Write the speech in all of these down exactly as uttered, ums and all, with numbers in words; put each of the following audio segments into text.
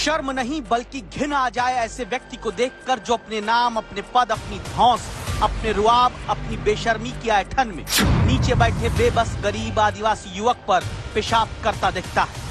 शर्म नहीं बल्कि घिन आ जाए ऐसे व्यक्ति को देखकर जो अपने नाम, अपने पद, अपनी धौंस, अपने रुआब, अपनी बेशर्मी की ऐंठन में नीचे बैठे बेबस गरीब आदिवासी युवक पर पेशाब करता दिखता है।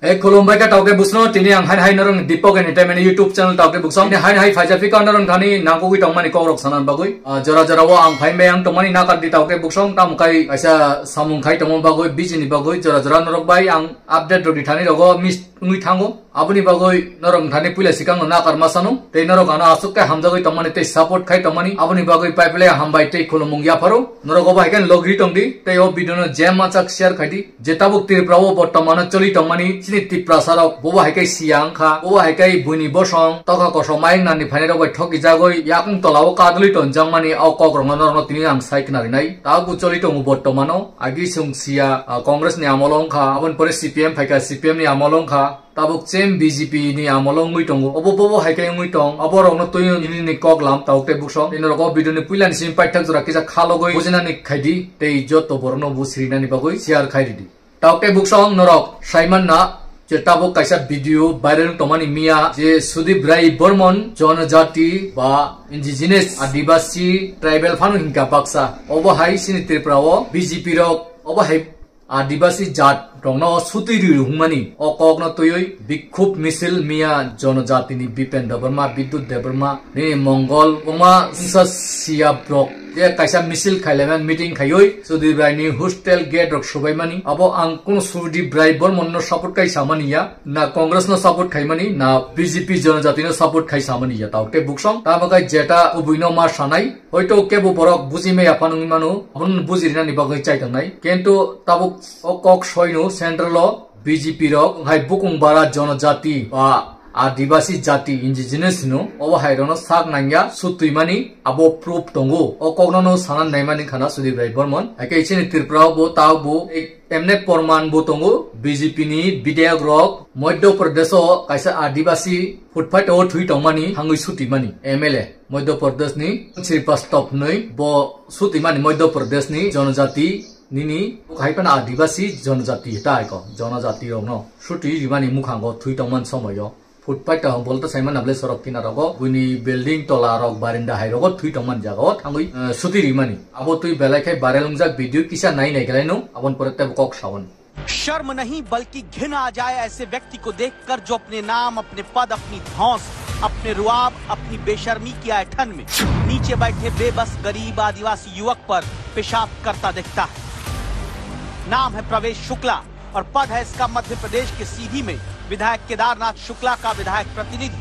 Ei, khulumbai kha tauke busno, tini ang hai hai norong Deepak Entertainment YouTube channel tauke buksong. Tini hai hai phaija phika norong thani nangkugui tongmani kokrok sanan bagui. Ah, jora jora o ang phai meyang tongmani nakar di tauke buksong, tamo kai kaisa samung khai tongma bagui, biji ni bagui, jora jora norok bai ang update rok di thani rogo miss wngwi thango. Aboni bagwi norok thani puila sikang no nakar ma sano. Tei norok ano aswk khe hamjagwi tongmani tei support khai tongmani. Aboni bagwi paiple hambai tei khulumung yapharo. Norok obo hai khe logri tong di. Tei o video no je machak share khai di. Je tabuk Tripura o bortomano choli tongmani chini Tiprasa rok bobo hai khe siya wngkha, bobo hai khe buini bosong tokha kosom ayang nani phainai rok bai thoki jagoi yakung tola o kadulwi tonjakmani o kok rok no norok no tini ang sai khna rinai. Tabuk choli tongo bortomano agi sung siya, ah, Congress ni amolo wngkha, aboni pore C P M phaikha, C P M ni amolo wngkha, tabuk chem B J P ni amolo wngwi tongo. Obo bobo hai khe wngwi tong, abo rok no twi nini ni kok lam tabuk tei buksong. Tei norok o video ni puila ni simi paithak jora kisa khalogoi bujinani khai di, tei joto borok no bo sirinani bagwi share khai ridi. Tabuk tei buksong norok sai manna je tabuk kaisa video viral wng tongmani miya je Sudip Rai Bormon jonojati ba indigenous adibasi tribal phano hinkha baksa. Obo hai chini Tripura o B J P rok obo hai adibasi jat rokno sutwi rwi hwnmani o kokno twiwi bikhub misil miya jonojatini Bipen Debbarma, Bidyut Debbarma, nini Mongol, Uma Sungsa Siya brok je kaisa misil khailaimani meeting khaiwi Sudip Rai ni hostel gate rok subaimani. Abo ang kuno Sudip Rai Bormon no support kai samani ya, na Congress no support khaimani, na B J P jonojati no support khai samani ya. Tao ke buksong tamo kai jeta kubui no ma sanai. Hoito kebo borok buji maya phano wngwi mano, abono buji rinani bagwi chai tongnai. Kintu tabuk o kok soino central o B J P rok hai bukung bara jonojati ba adibasi jati indigenous hino, obo hai rokno sak nangya sutwi mani abo proof tongo. O kokno no sana naimani khana Sudip Rai Bormon. Hai khe chini Tripura o bo tao bo ek emne porman bo tongo, B J P ni bidhayak rok Madhya Pradesh o kaisa adibasi footpath o thwi tongmani thangwi sutimani M L A Madhya Pradesh ni Sripastop hwnwi bo sutimani Madhya Pradesh ni jonojati nini hai phano adibasi jonojati ta hai ko jonojati rokno suti rimani mukhango thwi tongmani somoyo. Footpath kaham bolta saimana bwle sorok kinaro go, buini building tola rok barinda hai rogo thwi tongmani jaga o thangwi, eh, suti rimani. Abo twi belai khai viral wngjak video kisa nai nai kalaino, aboni pore tebo kok saon. शर्म नहीं बल्कि घिन आ जाए ऐसे व्यक्ति को देखकर जो अपने नाम, अपने पद, अपनी धौंस, अपने रुआब, अपनी बेशर्मी की ऐंठन में नीचे बैठे बेबस गरीब आदिवासी युवक पर पेशाब करता दिखता है। नाम है प्रवेश शुक्ला और पद है इसका मध्य प्रदेश के सीधी में विधायक केदारनाथ शुक्ला का विधायक प्रतिनिधि,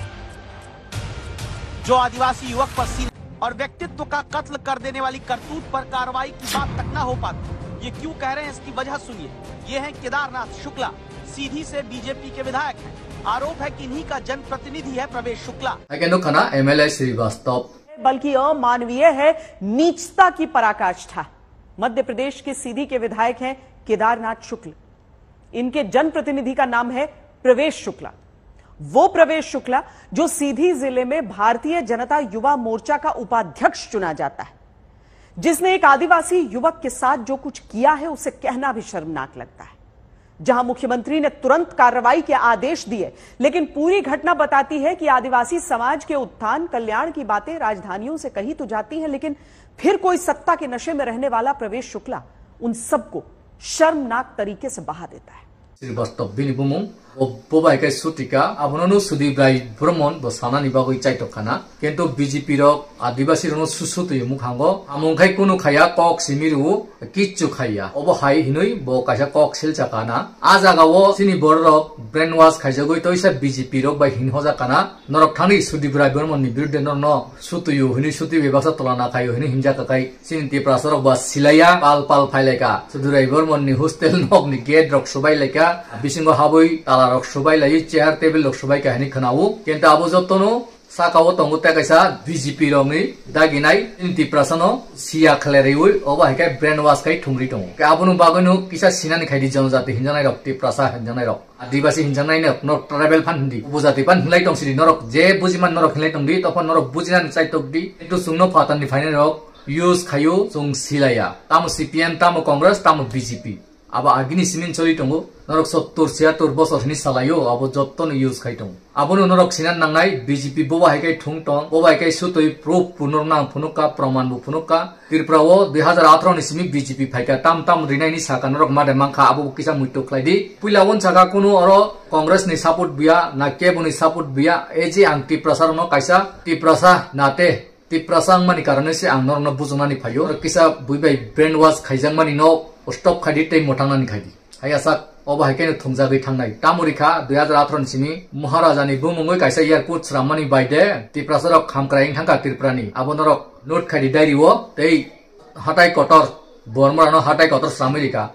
जो आदिवासी युवक पर सीने और व्यक्तित्व का कत्ल कर देने वाली करतूत पर कार्रवाई की बात तक ना हो पाती। ये क्यों कह रहे हैं, इसकी वजह सुनिए। ये हैं केदारनाथ शुक्ला, सीधी से B J P के विधायक हैं। आरोप है कि इन्हीं का जनप्रतिनिधि है प्रवेश Shukla. Again, no khana M L A Srivastava. बल्कि अमानवीय है, नीचता की पराकाष्ठा। मध्य प्रदेश के सीधी के विधायक हैं केदारनाथ शुक्ल। इनके जनप्रतिनिधि का नाम है प्रवेश शुक्ला। वो प्रवेश शुक्ला जो सीधी जिले में भारतीय जनता युवा मोर्चा का उपाध्यक्ष चुना जाता है, जिसने एक आदिवासी युवक के साथ जो कुछ किया है, उसे कहना भी शर्मनाक लगता है। जहां मुख्यमंत्री ने तुरंत कार्रवाई के आदेश दिए, लेकिन पूरी घटना बताती है कि आदिवासी समाज के उत्थान, कल्याण की बातें राजधानियों से कही तो जाती हैं, लेकिन फिर कोई सत्ता के नशे में रहने वाला प्रवेश शुक्ला उन सबको शर्मनाक तरीके से बहा देता है। Srivastava bini bumung, bo, bo bai khe sutika, abono no Sudip Rai Bormon bo sanani bagwi chaitok khana. Kintu B J P rok adibasi rokno susu twi mukhango. Amung khai kunu khaya kok simi rwo, kichu khaya. Obo hai hinwi bo kaisa kok silcha kana. A jaga o chini borok brainwash khaijagwi toisa B J P rok bai hin hoja kana. Norok thangwi Sudip Rai Bormon ni birudde norokno sutuyu hinwi suti bebaksa tolana khayo hinwi hinjak kai. Chini Tiprasa rok ba silaiya pal pal phailaika. Sudip Rai Bormon ni hostel nok ni gate rok subai laika. Bisingo habwi tala rok subai lai, chair table rok subai ka hinwi khwnao. Kintu abo jotono saka o tongo tei kaisa B J P rokni daginai chini Tiprasa no siya khlai rwi obo hai khe brainwash khai thungri tongo. Khe abono bagwino kisa sinani khaidi jonojati hinjanai rok, Tiprasa hinjanai rok. Adibasi hinjaknai no, no tribal phan hindi, upojati phan hinlai tong sidi, norok je bujiman norok hinlai tong di, tophan norok bujinani chai tok di, kintu chwngno phatarni phainai rok use khaio, chwng silaiya. Tamo C P M, tamo Congress, tamo B J P. Abo agini simin choli tongo, norok sottor, siyator bosor hini salaio, abo jotto no use khai tongo. Abono norok sinan nangnai, B J P boba hai khai thung tong, boba hai khai sutoi proof punor nang phunukha, proman bo phunukha. Tripura o dui hazar atharo ni simi B J P phaikha, tam tam rinaini saka norok made mankha, abo bo kisa muitok khlai di. Puila won saka kunu oro Congress ni support buya, na kebo ni support buya, e je ang Tiprasa rokno kaisa Tiprasa nate Tiprasa wngmani karone se ang norokno bujoknani phaio. Kisa bui bai brainwash khaijakmani no stop khaidi tei mwtangnani khaidi. Hai asak obo hai khe thungjagwi thangnai. Tamo rikha dui hazar atharo ni simi Maharaja ni bumungwi kaisa airport swrammani bai de Tiprasa rok hamkrai wng thangkha Tripura ni. Abo norok note khaidi diary o tei hatai kotor Bormorano hatai kotor swramwi rikha.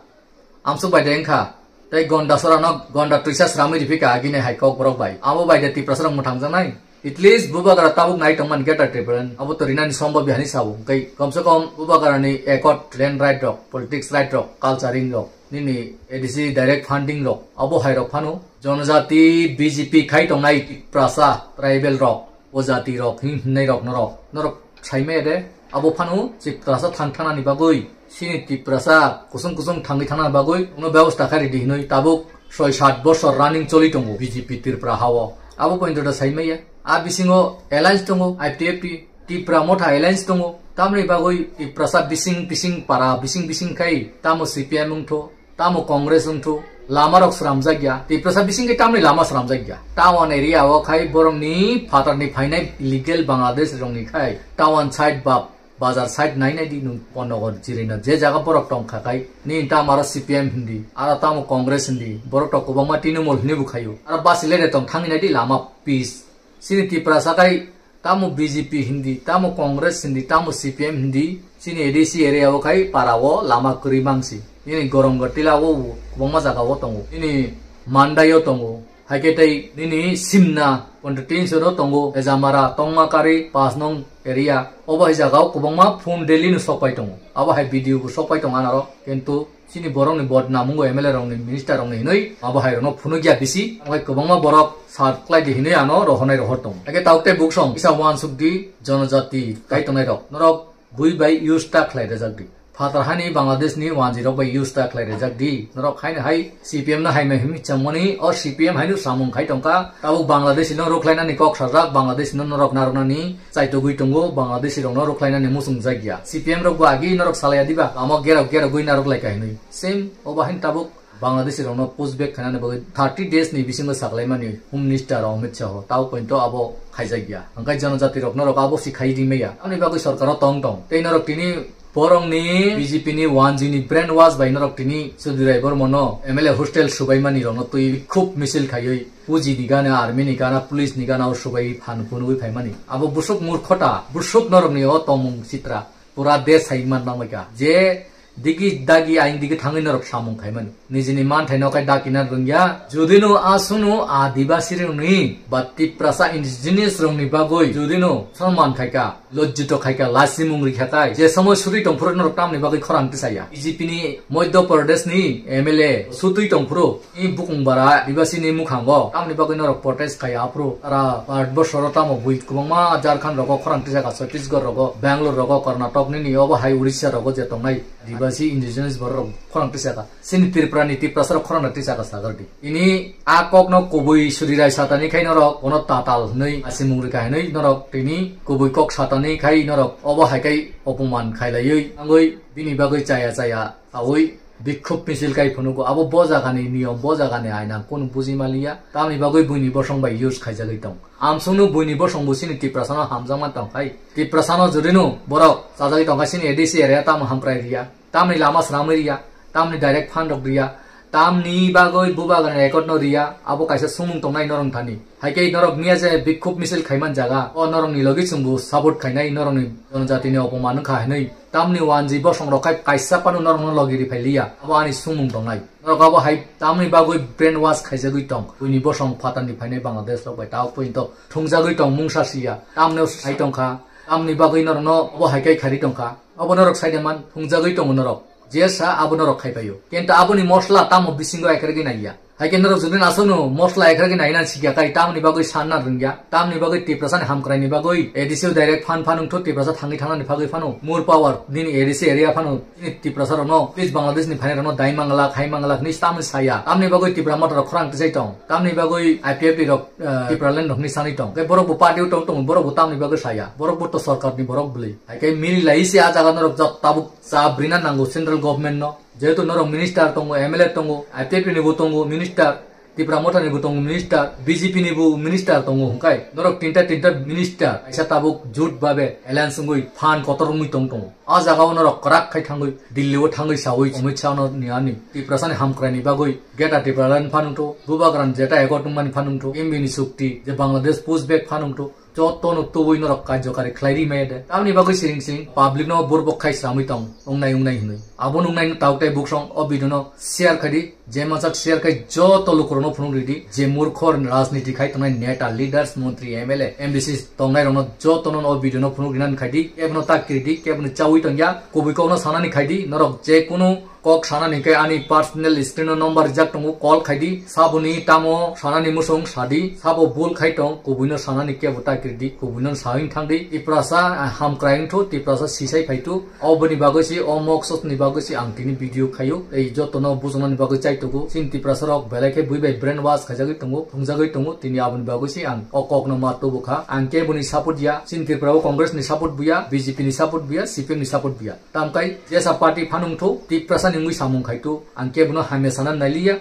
Amsuk bai de wngkha. Tei gonda sorano gonda twisa sramwi riphika agini hai kok borok bai. Abo bai de Tiprasa rok mwthangjaknai. At least bubagra tabuk nai tongmani Greater Tipraland. Abo to rinani sombo bihani sabo. Hwnkhe komse kom bubagrani ekot land right rok, politics right rok, culturing rok, nini A D C direct funding rok. Abo hai rok phano jonojati B J P khai tongnai Tiprasa tribal rok, o jati rok, hin hinai rok norok. Norok saimaya de, abo phano Tiprasa thang thanani bagwi, sini Tiprasa kusung kusung thangwi thanani bagwi, uno bebosta khairi di hinwi tabuk soi sat bosor running choli tongo B J P Tripura hao. Abo pointo da saimaya. A bisingo alliance tongo, I P F T, Tipra Motha alliance tongo. Tamni bagwi Tiprasa bising bising para, bising bising khai, tamo C P M wngtho, tamo Congress wngtho, lama rok sramjak ya, Tiprasa bisingke tamni lama sramjak ya. Town area o khai borokni phatarni phainai illegal Bangladesh rokni khai town side ba bazar side nai nai di nwng Ponnogor Jirino je jaga borok tong kha khai ni tamo aro C P M hindi, aro tamo Congress hindi, borok to kwbangma Trinamool hini bo khaio. Aro basi lede tong thangwi nai di lama pis. Sini Tiprasa khai tamo B J P hindi, tamo Congress hindi, tamo C P M hindi, chini A D C area o khai para o lama kwrwi mangsi. Nini Gorongotila o kwbangma jaga o tongo. Nini Mandai o tongo. Hai khe tei nini Simna, Kondotinso no tongo. Ejamara, Tongmakari, pas nong area. Obo hai jaga o kwbangma phone daily no sok pai tongo. Abo hai video bo sok pai tongo anaro. Kintu chini borokni bodnam wngo M L A rokni, minister rokni hinwi abo hai rokno phunukya bisi. Omo hai kwbangma borok sar khlai di hinwi ano rohornai rohor tongo. Ake tabuk tei buksong kisa uansuk di jonojati kai tongnai rok. Norok bui bai use ta khlai rejak di. Phatar hani Bangladesh ni wanji rok bai use ta khlai rejak di. Norok haino hai C P M no hai mai himi changmani o C P M haino samung khai tongkha. Tabuk Bangladesh no rukhlainani kok sajak, Bangladesh no norok narwknani chaitogwi tongo, Bangladesh rok no rukhlainani muchung jak ya. C P M rok bo agi norok salaya diba? Amo gerok gerok gwi narwk lai kahinwi. Same obo haino tabuk Bangladeshi rokno push back khainani bagwi thirty days ni bisingo saklaimani Home Minister Amit Shah, tao pointo abo khaijak ya. Hwnkhe jonojati rokno rok abo si khai rimaya. Ani bagwi sorkaro tong tong. Tei norok tini borokni B J P ni one G ni brainwash bai norok tini Sudhir Rai Bormano M L A hostel subaimani rokno twi khub misil khaiwi puji ni gana, army ni gana, police ni gana o subai phan phunugwi phaimani. Abo busuk murkhota, busuk norokni o tongmung chitra. Pura de sai man nang ka. Je digi dagi aing digi thangwi norok samung khaimani. Nijini manthai no kai dakina rwngya. Judino asunu Adibasi rokni ba Tiprasa indigenous rokni bagwi judino sonman khaika, lojjito khaika, lasimung rikha kai. Je somoy suri tongphuru norok tamni bagwi khorang tisaya. B J P ni Madhya Pradesh ni M L A sutwi tongphuru. I bukung bara Adibasi ni mukhango tamni bagwi norok protest khai aphuru. Ara Bharat borsoro tamo bui kwbangma Jharkhand rogo khorang tisaka, Chhattisgarh rogo, Bangalore rogo, Karnataka nini obo hai Odisha rogo je tongnai Adibasi indigenous borok rok khorang tisaka. Sini Tripura ni Tiprasa rok khorang tisaka sagar di. Ini a kok no kubui suri rai satani khai norok, bono tatal hinwi asimung rika hinwi norok tini kubui kok satani khai norok obo hai kai opoman khailaiwi angwi bini bagwi chaya chaya sawi bikhub misil kai phunugo. Abo bo jagani niyom, bo jagani aina kunu buji maliya. Tamni bagwi buini bosong bai use khaijagwi tong. Amsungno buini bosong bo sini Tiprasano hamjakma tong khai. Tiprasano jodino borok chajagwi tong khai sini A D C area tamo hamkrai riya. Tamni lama swnamwi riya. Tamni direct fund rok riya. Tamni bagwi bubagrani record no riya. Abo kaisa sumung tongnai norong thani. Hai khe norok miya je bikhub misil khaiman jaga. O norokni logi chwngbo support khainai norokni jonojatini opoman wngkha hinwi. Tamni wanji bosong rok khai kaisa phano norokno logi ri phai liya, abo ani sumung tongnai. Norok abo hai tamni bagwi brainwash khaijagwi tong, buini bosong phatarni phainai Bangladesh rok bai tabuk poito thungjagwi tong mungsa siya, tamno sai tongkha, tamni bagwi norokno abo hai kai khari tongkha, abo norok sai de man thungjagwi tongo norok, je sa abo norok khai paio, kintu aboni mosla tamo bisingo ekargwi naiya. Hai khe norok jodi aswkno mosla ekha khe naina sikya kai, tamni bagwi sanna rwngya, tamni bagwi Tiprasani hamkraini bagwi A D C o direct phan phan wngthu, Tiprasa thangwi thangnani bagwi phano more power nini A D C area phano nini Tiprasa rokno, please Bangladesh ni phainai rokno dai manglak, hai manglak hinwi tamni saya. Tamni bagwi Tipra Motha rok khorang tisai tong, tamni bagwi I P F T rok, eh, Tipraland rok hinwi sanwi tong. Khe borok bo party o tong tong, borok bo tamni bagwi saya, borok bo to sorkar ni borok bwlwi. Hai khe mili lai se a jaga norok jat tabuk cha brina nango central government no. Jehetu norok minister tongo, M L A tongo, I P F T ni bo tongo minister, Tipra Motha ni bo tongo minister, B J P ni bo minister tongo, hwnkhe norok tinta tinta minister kaisa tabuk jut babe alliance wngwi phan kotor wngwi tong tongo. A jaga o norok kwrak khai thangwi Delhi o thangwi sawi Amit Shah no ni ani Tiprasani hamkraini bagwi Greater Tipraland phan wngthu, Bubagra ni jeta ekot wngmani phan wngthu, M B ni sukti je Bangladesh push back phan wngthu, jotono tubui norok karjokari khlai ri maya de. Tamni bagwi siring siring public no burbok khai sramwi tong, wngnai wngnai hinwi. Abo nungnaino tautai buksong o video no share khai di, je mansak share khai joto lukurokno phunuk ridi, je murkhor rajniti khai tongnai neta, leaders, montri, M L A, M D C tongnai rokno jotono o video no phunuk rinani khai di, kebono ta kiri di, kebono chawi tongya, kubui kokno sanani khai di, norok je kunu kok sanani khe ani personal screen o number rijak tongo, call khai di, saboni tamo sanani musung sadi, sabo bul khai tong, kubuino sanani kebo ta kiri di, kubuino sawi thang di, Tiprasa, ah, hamkrai wngthu, Tiprasa sisai phaitu, oboni bagwi si, o moksos ni bagwi si ang tini video khaio, ei jotono bujoknani bagwi chaitugo, chini Tiprasa rok belai khe bui bai brain wash khaijagwi tongo, thungjagwi tongo, tini aboni bagwi si ang o kokno ma tubukha, ang keboni support ya, chini Tripura o Congress ni support buya, B J P ni support buya, C P M ni support buya. Tamkai jesa party phanungthu, Tiprasa ni wngwi samung khaitu, ang kebono hamya sana nailiya.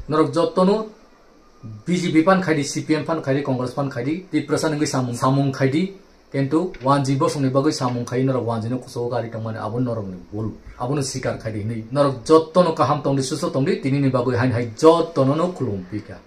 Norok jotono B J P phan khaidi, C P M phan khaidi, Congress phan khaidi, Tiprasa ni wngwi samung, samung khaidi. Kintu wanji bosongni bagwi samung khai norok wanjino kuchugo gari tongmani abo norokni bul. Abono sikar khaidi hinwi. Norok jotono kaham tongdi, susto tongdi, tinini bagwi hain hai jotono no khulum pika.